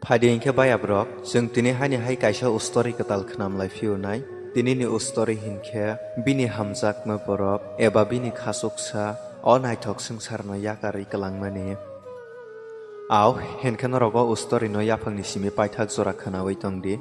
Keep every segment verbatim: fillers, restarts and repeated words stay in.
Phaidi hinkhe bayabrok, chwng tini haini hai kaisa ustori kwtal khwnam lai phiyunai. Tinini ustori hinkhe bini hamjakma borok eba bini khasuksa o naithok swngcharno yakarwi kwlangmani. Au, hinkhe norok o ustorino yaphangni simi paithak jora khwnawi tongdi.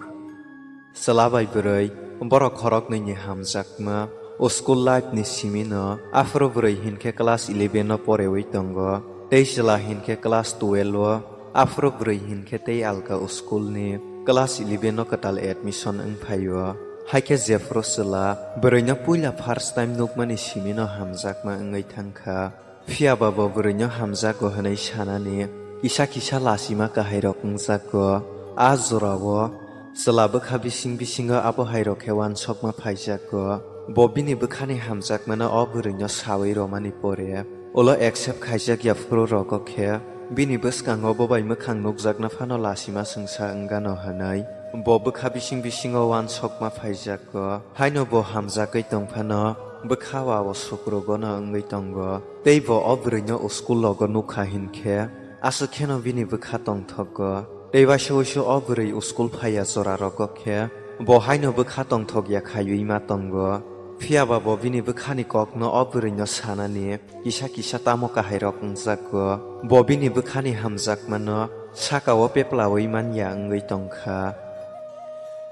Chwla bai bwrwi, borok khoroknwini hamjakma, o school life ni simino, aphuru bwrwi hinkhe class eleven o porewi tongo, tei chwla hinkhe class twelve o, aphuru bwrwi hinkhe tei alka o school ni class eleven o kwtal admission wngphaio. Haikhe jephuru chwla bwrwino puila first time nukmani simino hamjakma wngwi thangkha. Phiyaba bo bwrwino hamjago hwnwi sanani kisa kisa lachima kahairok wngjago. A jorao chwla bwkha bising bisingo abo hairok khe uansukma phaijago. Bo bini bwkhani hamjakmano o bwrwino sawi romani pore, ulo accept khaijak ya phuru rogo khe bini bwskango bo bai mwkhang nukjakna phano lachima chwngsa wngano hwnwi bo bwkha bising bisingo uansukma phaijago. Haino bo hamjagwi tongphano bwkha o sukrugwno wngwi tongo. Tei bo o bwrwino o school logo nukha hinkhe, aswk kheno bini bwkha tongthokgo. Tei waisa waisa o bwrwi o school phaiya jora rogo khe, bo haino bwkha tongthokya khaiwi ma tongo. Phiyaba bo bini bwkhani kokno o bwrwino sanani kisa kisa tamo kahairok wngjago. Bo bini bwkhani hamjakmano sakao peplawi manya wngwi tongkha.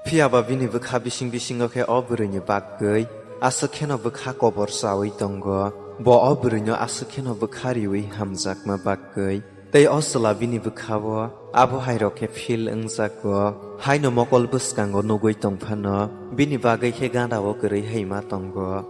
Phiyaba bini bwkha bising bisingo khe o bwrwini bagwi aswk kheno bwkha kobor chawi tongo. Bo o bwrwino aswk kheno bwkha riwi hamjakma bagwi. Tei o chwla bini bwkhao abo hairok khe feel wngjago. Haino mokol bwskango nugwi tongphano bini bagwi khe gandao kwrwi hai ma tongo.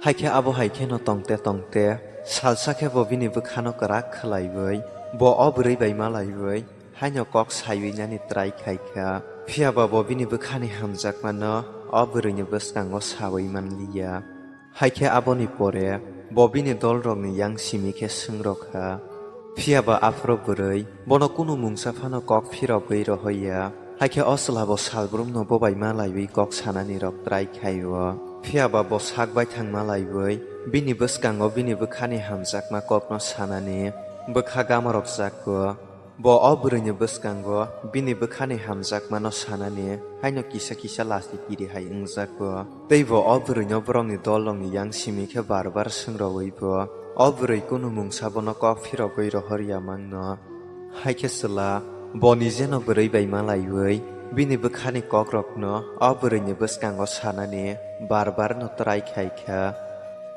Haikhe abo hai kheno tongte tongte salsa khe bo bini bwkhano kwrak khlaiwi, bo o bwrwi bai malaiwi, haino kok saiwi nani try khaikha, phiyaba bo bini bwkhani hamjakmano o bwrwini bwskango sawi manliya. Haikhe aboni pore bo bini dolrokni yang simi khe swngrokha. Phiyaba aphuru bwrwi bono kunu mungsa phano kok phirogwi rohoya. Haikhe o chwla bo salbrumno bo bai malaiwi kok sanani rok try khaio. Phiyaba bo sak baithang malaiwi bini bwskango bini bwkhani hamjakma kokno sanani bwkha gamorok jako. Bo o bwrwini bwskango bini bwkhani hamjakmano sanani haino kisa kisa lasi kiri hai wngjago. Tei bo o bwrwino borokni dolrokni yang simi khe bar bar swngrogwi bo o bwrwi kunu mungsa bono kok phirogwi rohorya mangno. Haikhe chwla bo nijeno bwrwi bai malaiwi bini bwkhani kokrokno o bwrwini bwskango sanani bar bar no try khaikha.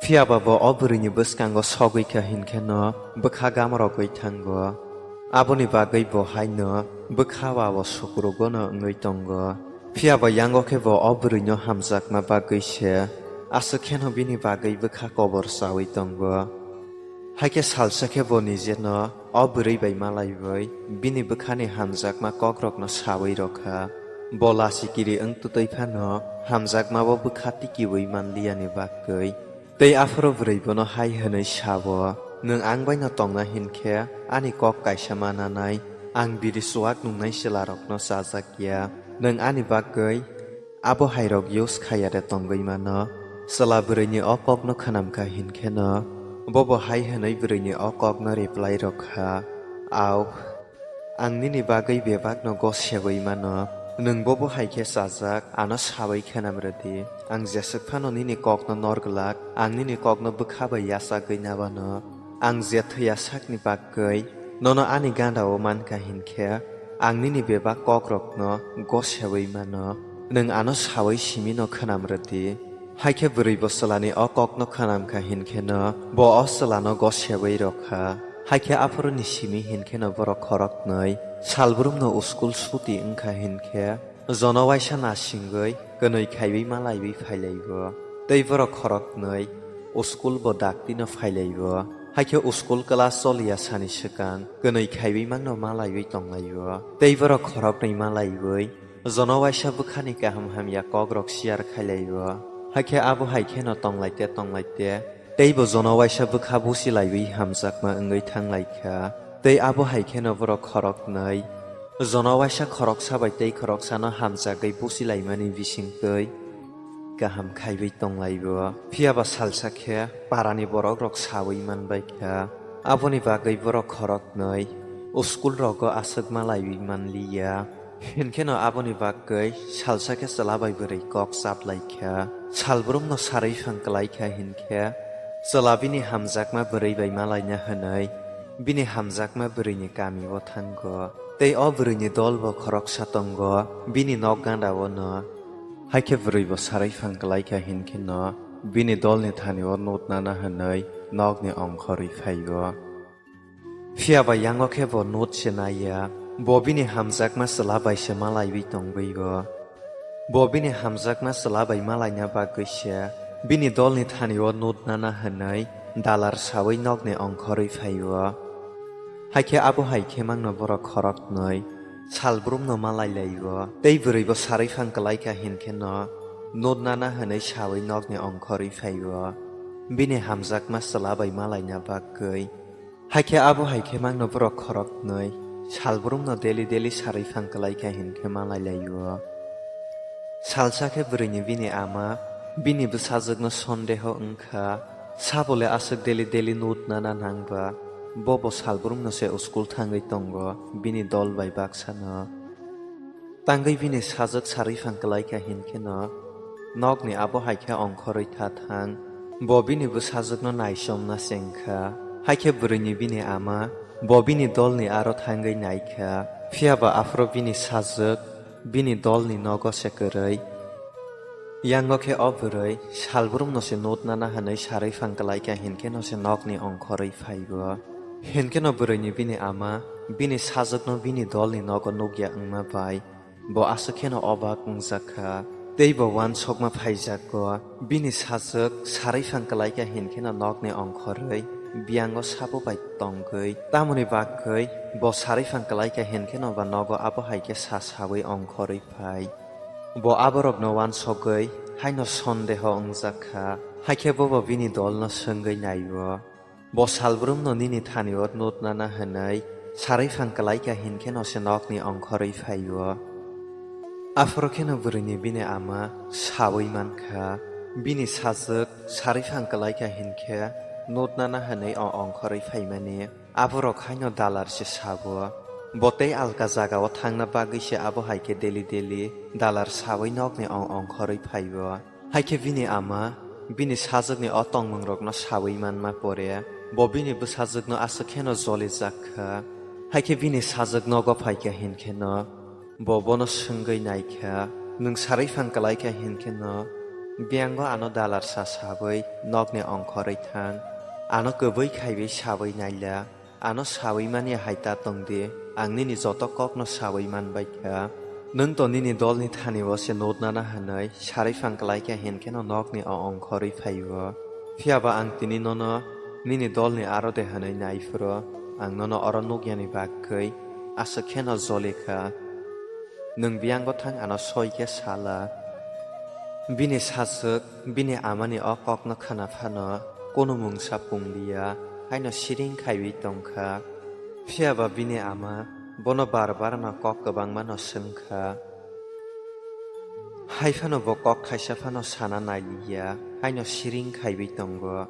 Phiyaba bo o bwrwini bwskango sogwi kha hinkheno bwkha gamrogwi thango. Aboni bagwi bo haino bwkha o sukrugwno wngwi tongo. Phiyaba yango khe bo o bwrwino hamjakma bagwi se aswk kheno bini bagwi bwkha kobor chawi tongo. Haikhe salsa khe bo nijeno o bwrwi bai malaiwi bini bwkhani hamjakma kokrokno sawi rokha. Bo lasi kiri wng twtwi phano hamjakmabo bwkha tikiwi manliyani bagwi. Tei aphuru bwrwi bono hai hwnwi sa-o, "Nwng ang bai'-no tongna hinkhe ani kok kaisa ma nanai, ang biri chuak nungnai chwlarokno chajak ya. Nwng ani bagwi abo hairok use khaiya de tongwi mano?" Chwla bwrwini o kokno khwnam kha hinkheno bobo hai hwnwi bwrwini o kokno reply rw kha, "Au, ang nini bagwi bebakno gosegwi mano. Nwng bobo hai khe chajak, ano sawi khenam rw di. Ang jeswk phano nini kokno nor glak, ang nini kokno bwkha bai yachagwi nabano. Ang je thwiya sakni bagwi nono ani ganda-o man kha hinkhe, ang nini bebak kokrokno gosegwi mano. Nwng ano sawi simi'-no khwnam rw di." Hai khe bwrwi bo chwlani o kokno khwnam kha hinkheno bo o chwlano gosegwi rw kha. Hai khe aphuruni simi hinkheno borok khoroknwi salbrumno school suti wng kha hinkhe jono waisa nasingwi kwnwi khaiwi malaiwi phailaio. Tei borok khoroknwi school bo daktino phailaio. Hai khe school class choliya sani swkang kwnwi khaiwi mangno malaiwi tonglaio. Tei borok khoroknwi malaiwi jono waisa bwkhani kaham hamya kokrok share khailaio. Hakhe abo hai kheno tonglaite tonglaite teibo jono waisa bwkha busilaiwi hamjakma wngwi thanglaikha. Tei abo hai kheno borok khoroknwi jono waisa khoroksa bai tei khoroksano hamjagwi busilaimani bisingtwi kaham khaiwi tonglaio. Phiyaba salsa khe parani borokrok sawi manbaikha. Aboni bagwi borok khoroknwi School rogo aswk ma laiwi manliya. Hinkheno aboni bagwi salsa khe chwla bai bwrwi kok chaplaikha. Salbrumno sarwi phang kwlaikha hinkhe chwla bini hamjakma bwrwi bai malaina hwnwi bini hamjakma bwrwini kamio thango. Tei o bwrwini dolbo khoroksa tongo bini nok gandaono. Haikhe bwrwibo sarwi phang kwlaikha hinkheno bini dolni thanio nutnana hwnwi nokni ongkhorwi phaio. Phiya ba yango khe bo nut se naiya, bo bini hamjakma chwla bai se malaiwi tongwi-o. Bo bini hamjakma chwla bai malaina bagwi se bini dolni thanio nutnana hwnwi dalar sawi nokni ongkhorwi phai-o. Haikhe abo hai khe mangno borok khoroknwi salbrumno malai lai-o, tei bwrwibo sarwi phang kwlaikha hinkheno nutnana hwnwi sawi nokni ongkhorwi phai-o, bini hamjakma chwla bai malaina bagwi. Haikhe abo hai khe mangno borok khoroknwi salbrumno daily daily sarwi phang kwlaikha hinkhe malai lai-o. Salsa khe bwrwini bini ama bini bwsajwkno sondeho wngkha, sabole aswk daily daily nutnana nangba, bobo salbrumno se school thangwi tongo bini dol bai baksano. Tangwi bini sajwk sarwi phang kwlaikha hinkheno nokni abo hai khe ongkhorwi tha thang. Bo bini bwsajwkno naichomna chengkha. Haikhe bwrwini bini ama bo bini dolni aro thangwi naikha. Phiya ba aphuru bini sajwk bini dolni nogo se kwrwi. Yango khe o bwrwi salbrumno se nutnana hwnwi sarwi phang kwlaikha hinkheno se nokni ongkhorwi phai-o. Hinkheno bwrwini bini ama bini sajwkno bini dolni nogo nukya wngma bai bo aswk kheno obak wngjakha, tei bo uansukma phaijago. Bini sajwk sarwi phang kwlaikha hinkheno nokni ongkhorwi biyango sabo bai tongwi. Tamoni bagwi bo sarwi phang kwlaikha hinkheno ba nogo abo hai khe sa sawi ongkhorwi phai. Bo aborokno uansugwi haino sondeho wngjakha, haikhe bobo bini dolno swngwi nai-o. Bo salbrumno nini thanio nutnana hwnwi sarwi phang kwlaikha hinkheno se nokni ongkhorwi phai-o. Aphuru kheno bwrwini bini ama sawi mankha, bini sajwk sarwi phang kwlaikha hinkhe nutnana hwnwi o ongkhorwi phaimani. Aborok haino dalar se sabo. Bo tei alka jagao thangna bagwi se abo hai khe daily daily dalar sawi nokni ong ongkhorwi phai-o. Haikhe bini ama bini sajwkni o tongmungrokno sawi manma pore, bo bini bwsajwkno aswk kheno jolijakha. Haikhe bini sajwk nogo phaikha hinkheno bo bono swngwi naikha, "Nwng sarwi phang kwlaikha hinkheno biyango ano dalar sa sawi nokni ongkhorwi thang, ano kwbwi khaiwi sawi naila." Ano sawi mani hai ta tong di, ang nini joto kokno sawi man bai kha. Nwng to nini dolni thani o se nutnana hwnwi sarwi phang kwlai kha, hinkhe no nokni o ongkhorwi phai o. Phiya ba ang tini nono nini dolni aro de hwnwi nai phuru, ang nono oro nuk yani bagwi aswk khe no joli kha. Nwng biyang bwthang ano soi khe sala. Bini sajwk bini amani o kokno khna phano kunu mungsa pung liya, haino siring khaiwi tong kha. Phiya ba bini ama bono bar bar no kok kwbangma no swng kha. Hai phano bo kok khaisa phano sana nai liya, haino siring khaiwi tongo.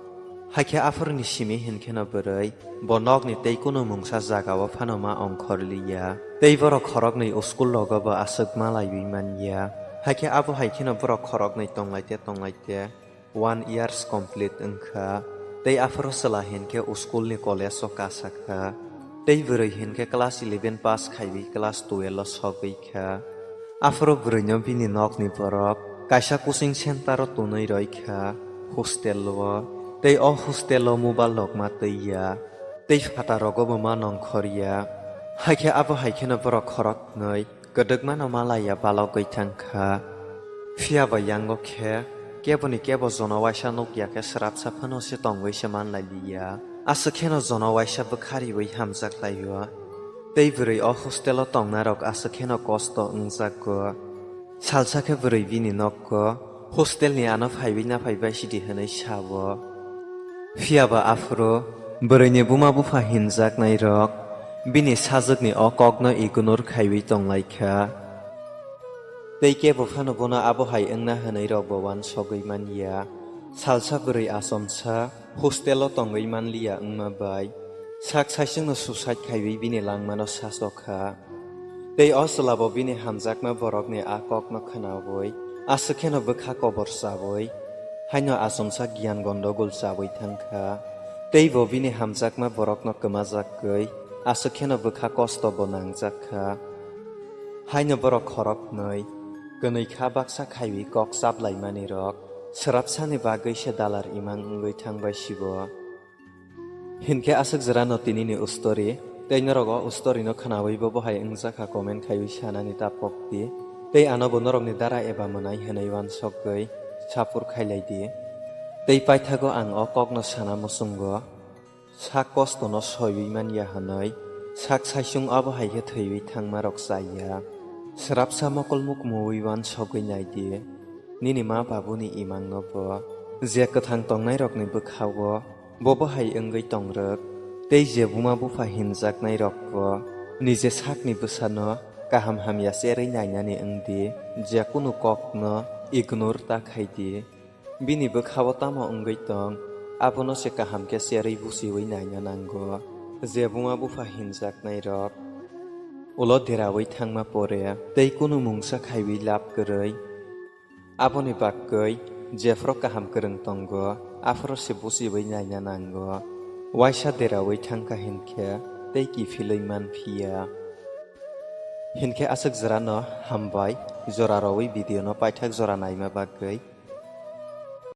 Haikhe aphuruni simi hinkheno bwrwi bo nokni tei kunu mungsa jagao phano ma ongkhor liya. Tei borok khoroknwi school rogo bo aswk malaiwi man ya. Haikhe abo hai kheno borok khoroknwi tonglaite tonglaite one years complete wngkha. Tei aphuru chwla hinkhe school ni college o kasa kha. Tei bwrwi hinkhe class eleven pass khaiwi class twelve o sogwi kha. Aphuru bwrwino bini nokni borok kaisa coaching center o tonwi roi kha, hostel o, tei o hostel o mobile rok ma twi ya, tei phataro bo ma nongkhor ya. Haikhe abo hai kheno borok khoroknwi kwdwkmano malaiya balogwi thang kha. Phiya ba yango khe keboni kebo jono waisa nuk ya khe srapsa phano se tongwi se man lai liya. Aswk kheno jono waisa bwkha riwi hamjak lai o. Tei bwrwi o hostel o tongnai rok aswk kheno kosto wngjago. Salsa khe bwrwi bini nokgo hostel ni ano phaiwi naphai bai sidi hwnwi sao. Phiya ba aphuru bwrwini buma bupha hinjaknai rok bini sajwkni o kokno ignore khaiwi tong lai kha. Tei kebo phano bono abo hai wngna hwnwi rok bo uansogwi man ya. Salsa bwrwi achomsa hostel o tongwi man liya wngma bai Sak saichungno suicide khaiwi bini langmano sasokha. Tei o chwlabo bini hamjakma borokni a kokno khnaui aswk kheno bwkha kobor chaui haino achomsa giyan gondogol chaui thangkha. Tei bo bini hamjakma borokno kwmajagwi aswk kheno bwkha kostobo nangjakha. Haino borok khoroknwi kwnwi kha baksa khaiwi kok chaplaimanirok swrapsani bagwi se dalar imang wngwi thangbai sibo. Hinkhe aswk jora no tinini ustori, tei norok o ustori no khnaui bo bohai wngjakha comment khaiwi sanani ta pokdi, tei ano bo norokni dara eba mwnai hwnwi uansukgwi sapur khailaidi. Tei paithago ang o kokno sana muchungo, sak kosto no soiwi manya hwnwi, sak saichung abo hai khe thwiwi thangma rok chaya. Swrapsa mokol mukmuwi uansugwi naidi, nini ma babuni imangno bo, je kwthang tongnairokni bwkhao, bo bahai wngwi tongrwk, tei je buma bupha hinjaknairokbo nije sakni bwsano kaham hamya cherwi nainani wngdi, je kunu kokno ignore ta khaidi. Bini bwkhao tamo wngwi tong, abono se kaham khe cherwi buchiui naina nango. Je buma bupha hinjaknairok ulo deraui thangma pore tei kunu mungsa khaiwi lab kwrwi, aboni bagwi jephru kaham kwrwng tongo, aphuru se buchiui naina nango. Waisa deraui thangkha hinkhe tei kiphilwi man phiya. Hinkhe aswk jorano hambai, jora roui video no paithak jora naima bagwi.